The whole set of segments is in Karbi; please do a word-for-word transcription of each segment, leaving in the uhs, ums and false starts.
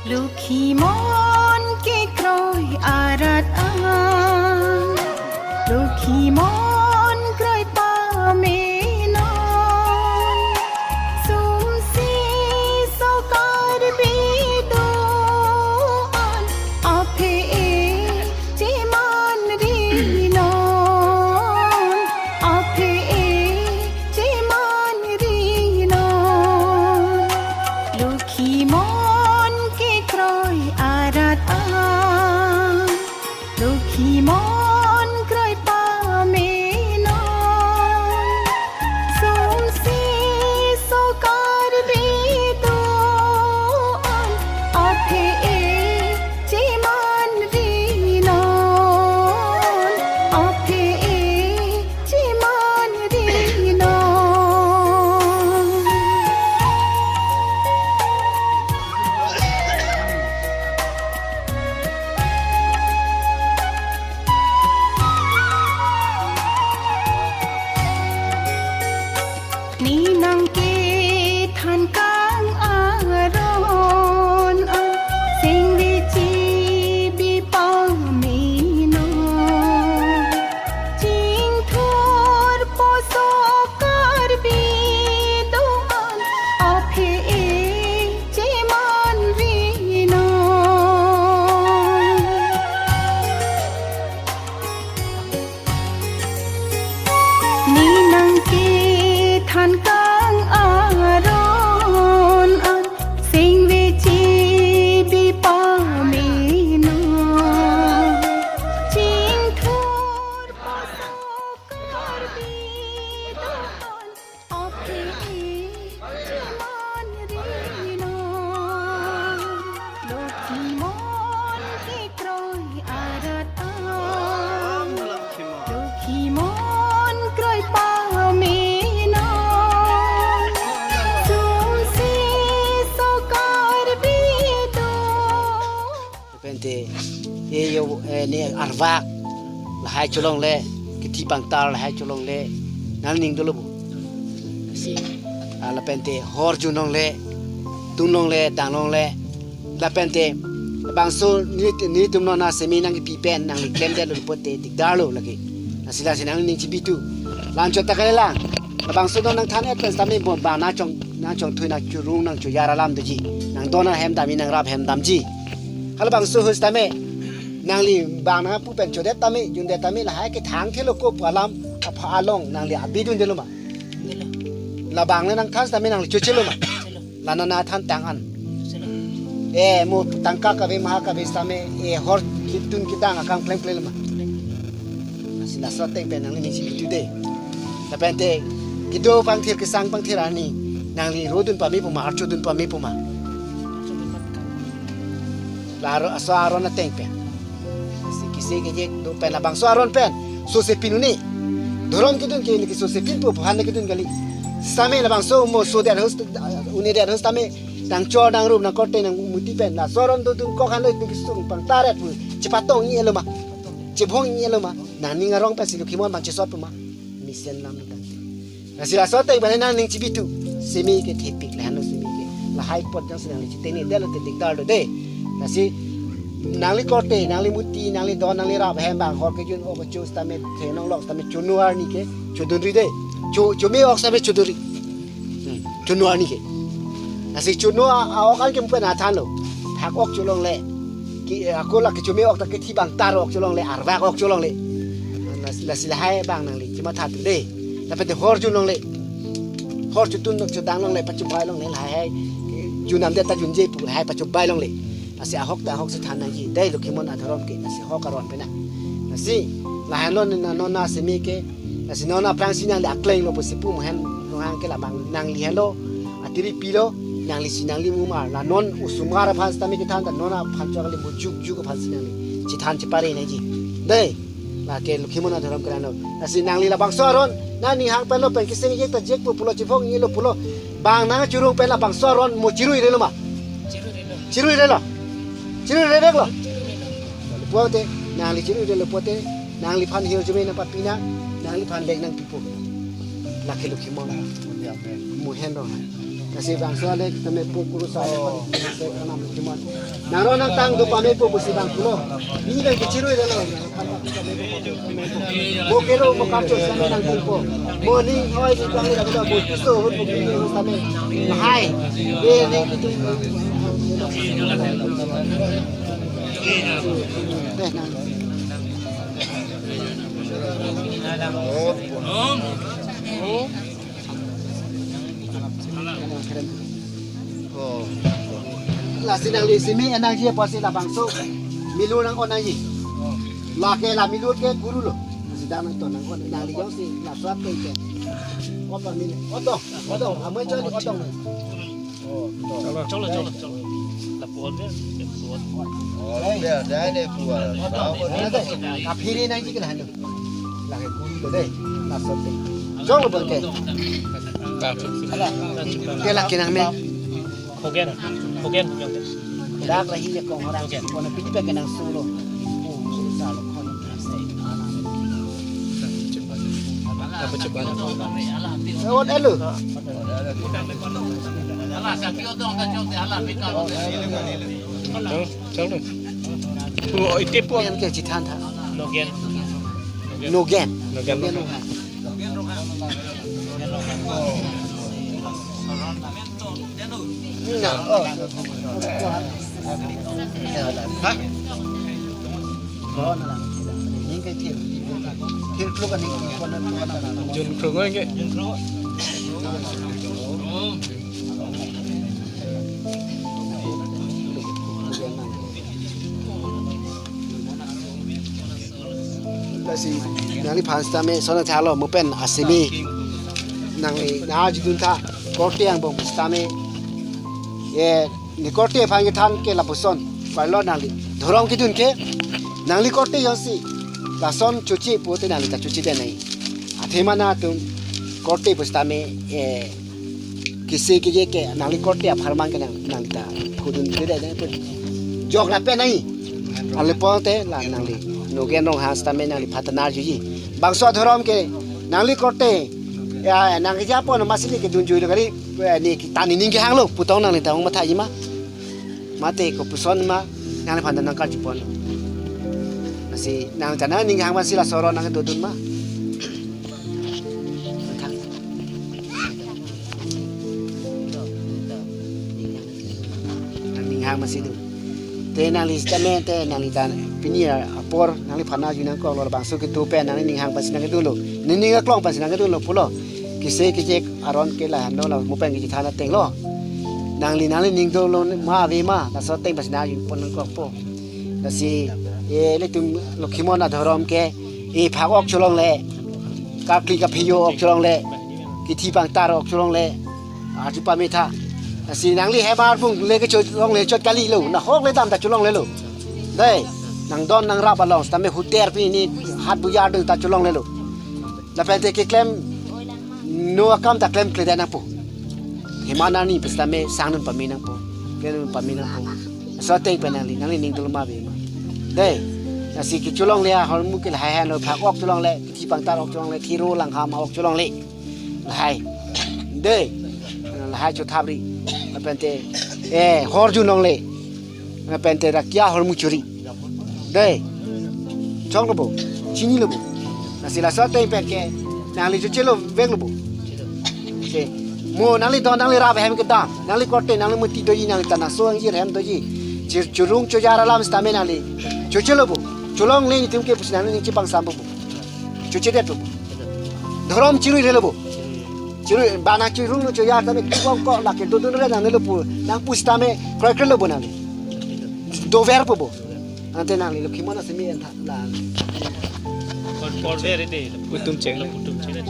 Lokhimon kekroi arat an, Lokhimon kroi pame non, sumsi so Karbi do-an, aphe-e cheman ri non, aphe-e cheman ri non. Lokhimon kekroi arat an, Lokhimon kroi pame non, sumsi so Karbi do-an, aphe-e cheman ri non, aphe-e cheman ri non. Ne nangkethan kang aron an, singve chibi pame non, chingthur poso Karbi do-an, aphe-e cheman ri non. Ne nangkethan kang aron an, singve chibi pame non, chingthur poso Karbi do-an, aphe-e cheman ri non. Lokhimon kekroi arat an, Lokhimon kroi pame non, sumsi so Karbi do. Pente, e yo, eh, ne arvak lahai cholongle, kethi pangtar lahai cholongle, nangning dolo bo. Si. Ah, lapente hor jun longle, tun longle, dang longle, lapente labangso ne, netum non a semi nangkepi pen nangli klemdetlo pote dikdarlo lake. Lasi lasi nangning chibitu. La-anchot ta kali lang. Labangso non nangthan-et pen sitame bon bang nangchong, nangchongthui, nangchorung, nangchoyar alam doji. Nangdon ahem damji, nangrap ahem damji. Halabangso ahut sitame nangli bang nangpu pen chodet tame, jundet tame, lahai kethang thelo ko pu alam apha along nangli abi dundelo ma? Delo. Labang le nangthan sitame nangli chochelo ma? Chelo. La non nangthan tang an. Chelo. E mo tangka kave maha kave sitame, e hor ketun kedang akam klemklem ma? Chelo. Lasi laso ateng pen nangli ning chibitu de. Lapente kedo pangthir, kesang pangthir arni nangli rodun pame pu ma, archodun pame pu ma? La aro, laso aron ateng pen. Lasi kisi kejek do pen labangso aron pen sose pin un-e. Dhorom kedun ke ne ke sose pin pu, phan kedun kali. Sitame labangso mo sodet ahut, un-edet ahut sitame nangchor, nangrum, nangkorte, nangmuti pen laso aron dodun kok han lo, itum kesung pangtaret pu chepatong-i-etlo ma? Chebhong-i-etlo ma? Nangning arong pensi Lokhimon bang chesot pu ma? Mesen lam lo tangte. Lasi laso ateng pen nangning chibitu. Semi ke thepik lahenlo, semi ke. Lahai apot jongsi nangli chitengnedetlo te dikdarlo de. Lasi nangli korte, nangli muti, nangli don, nangli rap ahem bang hor kejun-ok cho sitame, thenong lok sitame chono arni ke chodunri de. Cho, chome-ok sitame chodunri. Hmm, chono arni ke. Lasi chono a, a-ok an ke mo pen nangthanlo. Phak-ok cholongle. Ke, ako la kechome-ok ta kethi pangtar-ok cholongle, arvak-ok cholongle. Lasi, lasi lahai bang nangli chematha tu de. Lapente hor jun longle, hor chotun chodang longle, pachobei longle, lahai hai junamdet ta junje pu lahai pachobei longle. Lasi ahok ta ahok si than nangji, dei Lokhimon adhorom ke, lasi hok aron pen na. Lasi lahenlo ne non a semi ke, lasi non aphrangsi nangli akleng lo pusi pu mo hen, no hang ke labang nangli henlo, atiri pilo, nanglisi nangli mumar, la non osomar aphan sitame kethan ta non aphan chokali mo jukjuk aphansi nangli chethan chepare nangji. Dei. Lake Lokhimon adhorom ke la non. Lasi nangli labangso aron nangning hang penlo pen keseng jek ta jek pu pulo, chebhong-i-etlo pulo. Bang nangchorung pen labangso aron mo chiruirelo ma? Chiruirelo. Chiruirelo? Chiruirelo? Chiruirelo. Pote, nangli chiruirelo pote, nangliphan hir jume nangpapi nang, nangliphan leng nangpipo. Lake Lokhimon. Mo henlo. Si bangso le tame pu kuru sa le pali se kanam kiman. Nangro nangtang do pame pu pusi bang kulo. Ini kan kecil ya lo. Mo kero mo kapcho sa nang tingko. Mo ni hoi ni kang ni kang mo kiso hut mo kini hut tame. Hai. Ye ni kitu. Teh nang. Lasi nangli simi enangji apotsi labangso milur nang-on nangji. Lake la milur ke kuru lo. Lasi dak nangton nang-on nangli jongsi laso ateng ke. Opa mili. Otong, otong, amai chali otong. Cholo, cholo, cholo. Lapu-an ke, lapu-an. Kaphiri nangji ke lahan. Lake kuru lo dei. Laso ateng. Jong lo bangke. Ala. Ke lake nang me. Hogen. Hogen, hogen. Dak lahi ya kong orang. Hogen. Kona pini pe kenang solo. Oh, solo salo kon. Dapat cepat. Lewat elu. Chalo, chalo. Oh, ite po. Yang ke cithan tha. Nogen. Nogen. Nogen. Nogen. Na, oh. Ha? Jun krung ke. Lasi nangliphan sitame sona thalo mo pen asimi nangli na jidun tha korte angbong sitame ye ne korte aphan kethan ke lapuson parlo nangli dhorom kedun ke nangli korte jongsi lason choche pute nangli ta choche de nai. Athema nangtum korte pusitame eh kisi kiji ke nangli korte apharman ke nang nangta kudun kede nang pun jok lapen nai. Alepo te la nangli Nogen Ronghang sitame nangli phathanar juji. Bangso dhorom ke nangli korte ya nang kejapon masili kedun jui lo kali. Eh, ni kita ni ning kehang lo putong nangli ta ong matha ji ma. Mate kopuson ma nangliphan nangkarjupon. Lasi nang chana ning hang masi laso aron nangdodun ma. Nang ning hang masi do. Te nangli sitame te nangli tan pini apor nangliphan nangju nangkok lo bangso ketu pen nangli ning hang pensi nangkedun lo. Nening aklong pensi nangkedun lo pulo. Kisi kejek aron ke lahenlo la mo pen kejithan ateng lo. Nangli nangli ning dolo ma ave ma laso ateng pensi nangjupon nangkokpo. Lasi eh ilitum Lokhimon adhorom ke eh phak ok cholongle. Karkli kaphejo ok cholongle. Kithi pangtar ok cholongle. Arju pame tha. Lasi nangli hem arpung le ke cholongle chot kali lo. Nahok le dam ta cholongle lo. Dei. Nangdon nangrap along sitame huter pini hat bujar dun ta cholongle lo. Lapen te keklem no akam ta klemkle det nangpo. Hima nani pusitame sangdun pame nangpo. Klemdun pame nangpo. Laso ateng pen nangli nangli ning dolo ma ave ma. Dei. Lasi kecholongle ahormu ke lahai hano phak ok cholongle, kithi pangtar ok cholongle, thiro langham ok cholongle. Lahai. Dei. Lahai chothapri. Lapen te eh horjun longle. Lapen te rakia hormu churi. Dei. Chong lo bo. Chini lo bo. Lasi laso ateng pen ke nangli choche lo vek lo bo. Se. Mo nangli don nangli rap hem kedam. Nangli korte nangli muti doji nangli ta naso angji hem doji. Chir churung chojar alam sitame nangli choche lo bo. Cholongle netum ke pusi nangli ning chipang sampo bo. Choche det lo bo. Dhorom chirui re lo bo. Chirui bana chirung lo chojar tame kibong ko lake dodun re nangli lo pu. Nang pusitame kroikre lo bo nangli. Doverpo bo. Ante nangli Lokhimon asimi entha la. Kor kor veri de. Utum cheng. Utum cheng.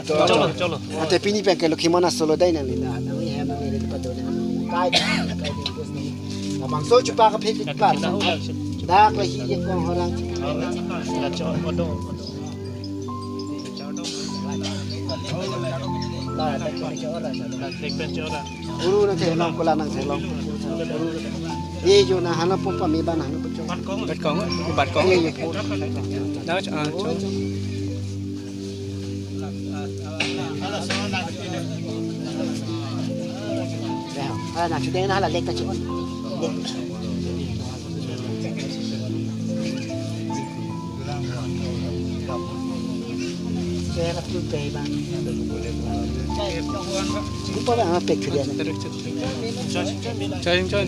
Cholo, cholo. Ante pini pen ke Lokhimon asolo dei nangli na. Nangli hem nangli re pado nang. Kai. Labangso chupa kaphe kipar. Dak lahi ye kong horang. La cholo, odo, odo. La, la, la, la, la. Guru nang theklong, kula nang theklong. Guru. Ye jo na hana pumpa mi ban hana pucho. Bat kong, bat kong. Ye ye pu. Na, ah, cho. Ya, ah, na chudeng na hala lek ta chun. Lek. Saya kat tu pe bang. Bupa bang apa pek dia. Chai, chai.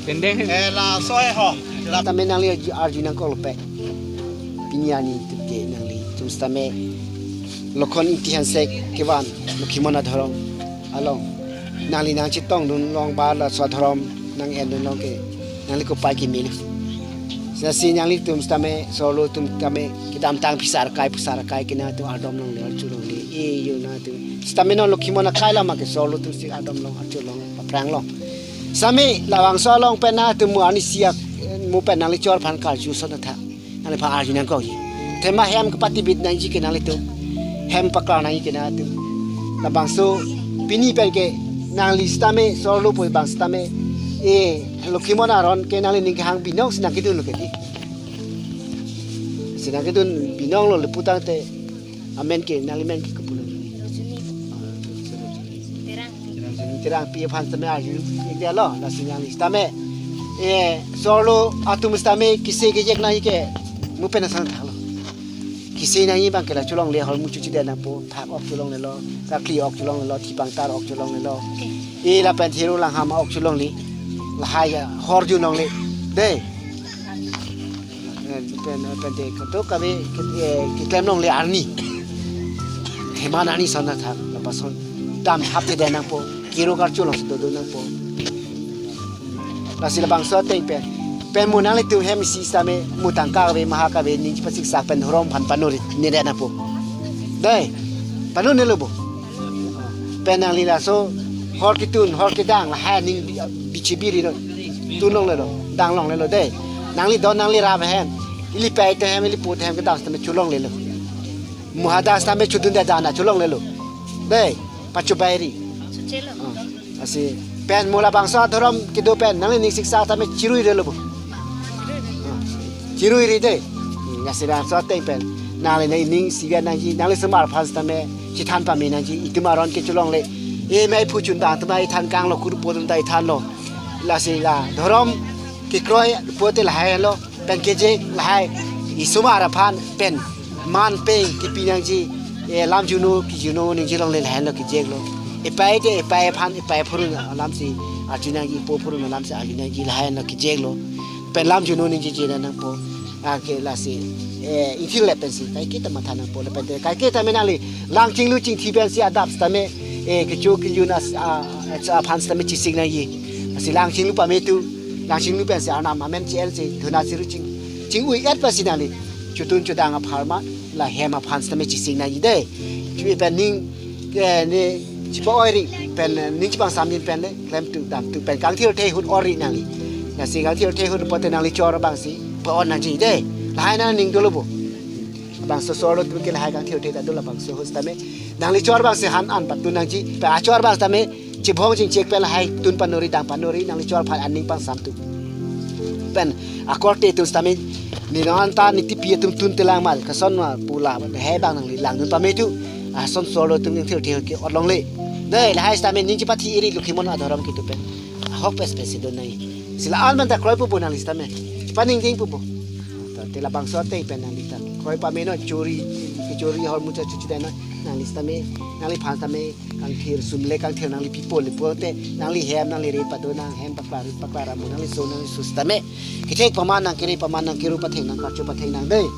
Pendeng. Eh, la soe ho. La tame nangli arju nangkok lo pe. Pini arni atum ke nanglitum sitame Lokhon Ingti Hanse kevan Lokhimon adhorom along nangli nangchetongdun long ba laso adhorom nang-endun long ke nangli kopai kemelo. Lasi nanglitum sitame sorlo atum tame kedamtang phisar kai phusar kai ke nangtum ardom longle arju longle e yo nangtum. Sitame non Lokhimon akai lama ke sorlo atum si ardom long arju long aphrang long. Sitame labangso along pen nangtum mu arni siak mu pen nangli chor aphan karju son tha. Nangliphan arju nangkokji. Thema hem kepatibit nangji ke nanglitum. Hem paklang nangji ke nanglitum. Labangso pini pen ke nangli sitame sorlo poi bang sitame. E, Lokhimon aron ke nangli ning kehang binong si nangkedun lo ke di. Si nangkedun binong lo le putangte. Amen ke, nangli men ke kopulo. Rojuni. Terang. Terang pi aphan sitame arju ik dia lo, lasi nangli sitame. E, sorlo atum sitame kese kejek nangji ke mu pen asang thalo. Kese nangji bang ke la cholongle hor mu chuchi de nangpo, thak ok cholonglelo, kakli ok cholonglelo, thipangtar ok cholonglelo. E lapen thiru langham ok cholongle. Lahai ya, hor ju longle. De. Eh, pen, pen de, ketok kave, ke, eh, keklem longle arni. Heman arni son na thak, lapuson. Dam hap te de nangpo, kiro karchu long si dodo nangpo. Lasi labangso ateng pen. Pen mu nanglitum hem isi sitame, mu tangka kave, maha kave, ning chipasik sak pen horom aphan panuri, ni de nangpo. Dei, panunelo bo. Pen nangli laso, hor ketun, hor kedang, lahai ning bi-, bichi biri lo. Tun longlelo, dang longlelo, dei. Nangli don, nangli rap hem. Ili pai te hem, ili put hem, kedang sitame chu longlelo. Muhada sitame chudun de dana chu longlelo. Dei, pachu bairi. Suchelo. Ah, lasi, pen mu labangso adhorom kedo pen, nangli ning siksa sitame chirui relo bo. Ah, chirui ri dei. Hmm, lasi labangso ateng pen. Nangli nang ning siga nangji, nangli osomar aphan sitame, chethan pame nangji, itum aron ke chu longle. E mei phu chun dang, tuma ithan kanglo, kurpo atum ta ithanlo. Lasi la, dhorom kekroi pote lahai lo, pen kejek lahai, osomar aphan pen man pen kipi nangji, e, lam juno, kijuno ningje longle lahai lo kejek lo. Epai te, epai aphan, epai phurun alam si arju nangji, po phurun alam si arju nangji lahai lo kejek lo. Pen lam juno ningjeje nangpo. Anke lasi, e, ingthir le pensi, kaiketa matha nangpo, lapen te kaiketa me nangli, lang chinglu chingthi pensi adap sitame, e, kecho kejun as-, a, a, aphan sitame chisik nangji. Lasi lang chinglu pame tu, lang chinglu pensi arnam amen chi-en si, thuna chiru ching, ching-ui-et pensi nangli. Chutun chudang apharman, la hem aphan sitame chisik nangji dei. Chu pen ning, e, ne, chipa-oi ri, pen, e, ning chipangsamjin pen le, klemtu damtu pen kangthir thehut or ri nangli. Lasi kangthir thehut pote nangli chor abang si, pa-on nangji dei. Lahai nangning dolo bo. Bangso sorlo atum ke lahai kangthir the ta dolo bangso ahut sitame. Nangli chor abang si han an patun nangji. Pe achor abang sitame, chibhong chingchek pen lahai tun panuri dang panuri, nangli chor aphan aning pangsamtu. Pen akorte atum sitame, ne non ta ne tipi atum tun telang mal, kason ma pula, he bang nangli langdun pame tu. Ason sorlo atum kangthir the ke or longle. Dei, lahai sitame ning chipathi iri Lokhimon adhorom kitu pen. Ahok pes pes si do nai. Si la-an man ta kroipo bo nangli sitame. Paningdingpo bo. Ta te labangso ateng pen nangli ta kroi pame non chori, chori hor mucha chuchi dai non. Nangli sitame, nangliphan sitame, kangthir sum le kangthir nangli pipo le pote, nangli hem nangli rit pado nang hem paklar rit paklar amu nangli so nangli so sitame. Kethek paman nang kere paman nang kiru patheng nang karcho patheng nang dei.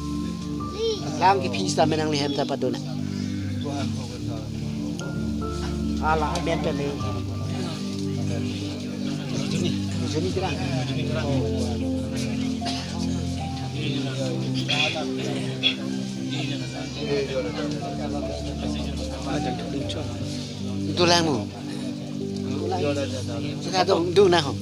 Lang kephi sitame nangli hem ta pado nang. Hala, amen pen le. Rujuni kira. Dulang mu. Suka dong, dong na ho.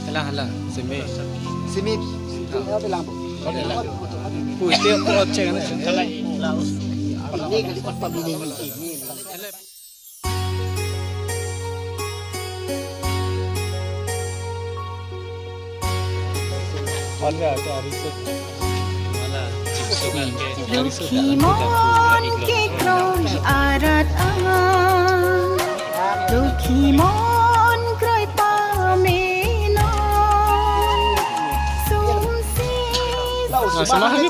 Hala, hala, simi. Simi. Lukhi mon kekroi arat angan, lukhi mon kroi pamenon, sumsi. Sama lagi.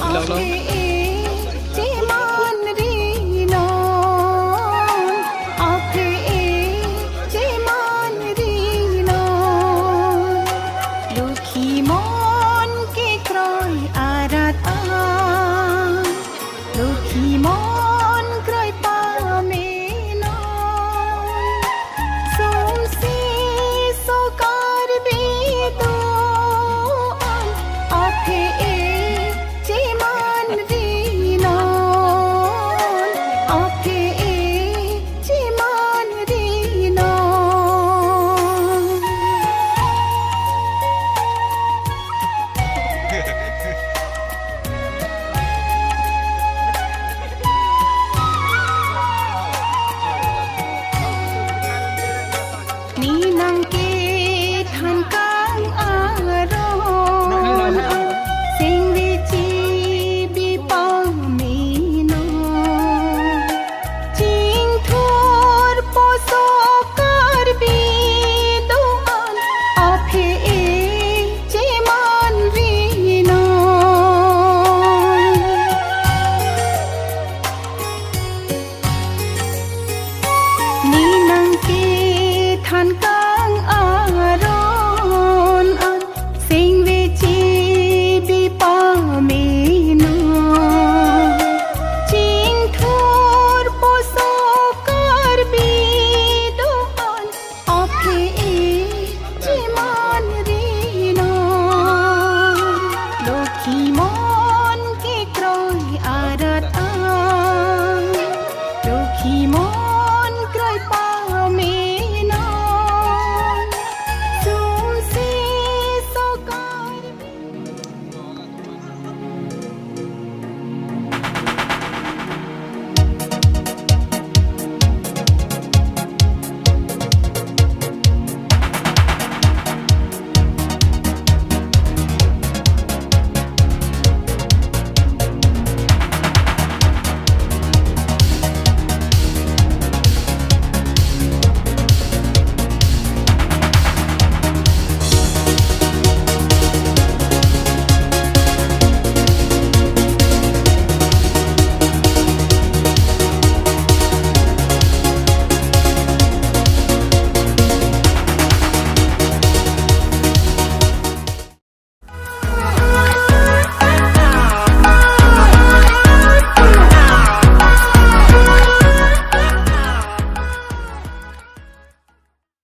Ave